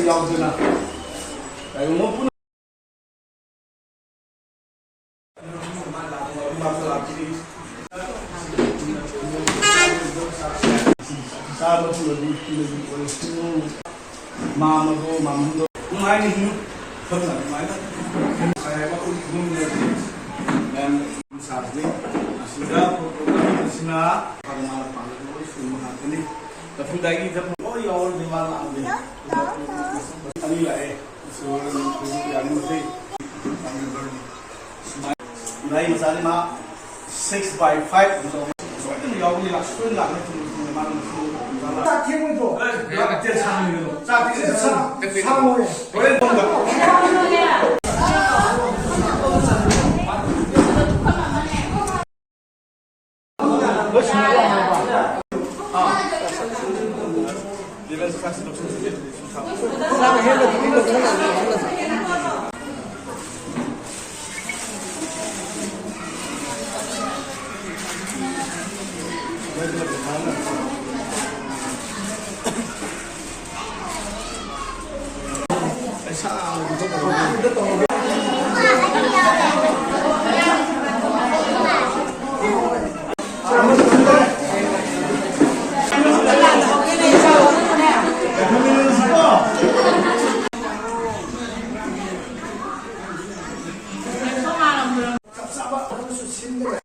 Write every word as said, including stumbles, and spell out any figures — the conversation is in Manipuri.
ꯌꯥꯎꯗꯅ ꯀꯩꯒꯨꯝꯕ ꯄꯨꯟꯅ ꯆꯥꯕ ꯊꯨꯔꯗꯤ ꯊꯨꯔꯗꯤ ꯑꯣꯏꯔꯁꯅꯨ꯫ ꯃꯥꯝꯃꯗꯣ, ꯃꯥꯝꯍꯟꯗꯣ ꯅꯨꯡꯉꯥꯏꯅ ꯍꯤꯡꯉꯨ꯫ ꯐꯖꯅ ꯅꯨꯡꯉꯥꯏꯅ ꯍꯤꯡꯉꯨ ꯍꯥꯏꯕ ꯑꯩꯈꯣꯏꯒꯤ ꯏꯃꯨꯡꯗꯗꯤ ꯃꯌꯥꯝ ꯁꯥꯕꯅꯤ꯫ ꯑꯁꯤꯗ ꯄ꯭ꯔꯣꯒ꯭ꯔꯥꯝ ꯑꯁꯤꯅ ꯃꯥꯅ ꯄꯥꯝꯖꯕ ꯂꯣꯏ ꯁꯨꯕ ꯉꯥꯛꯇꯅꯤ꯫ ꯂꯐꯨꯗꯥꯏꯒꯤ ꯏꯊꯛ ꯂꯣꯏ ꯌꯥꯎꯔꯗꯤ ꯃꯥ ꯂꯥꯛꯑꯝꯗꯦ꯫ ꯑꯅꯤ ꯂꯥꯛꯑꯦ꯫ ꯏꯁꯣꯔꯅ ꯌꯥꯅꯤꯡꯕꯗꯤ ꯄꯥꯝꯖꯕꯅꯤ꯫ ꯁꯨꯃꯥꯏꯅ ꯏꯕꯥꯏ ꯃꯆꯥꯅꯤ ꯃꯥ six by five ꯑꯗꯨ ꯇꯧꯕ꯫ ꯁꯣꯏꯗꯅ ꯌꯥꯎꯒꯅꯤ, ꯂꯥꯛ-, ꯁꯣꯏꯗꯅ ꯂꯥꯛꯀꯅꯤ꯫ ꯊꯨꯅ ꯊꯨꯅ ꯃꯥꯅ ꯃꯁꯤꯡ ꯆꯥꯛ ꯊꯦꯡꯉꯣꯏꯗ꯭ꯔꯣ? ꯑꯦ, ꯆꯥꯛ ꯊꯦꯡꯉꯣꯏ꯫ ꯍꯣꯔꯦꯟ ꯄꯨꯡꯗ꯫ ꯍꯣꯔꯦꯟ ꯄꯨꯡꯗ꯫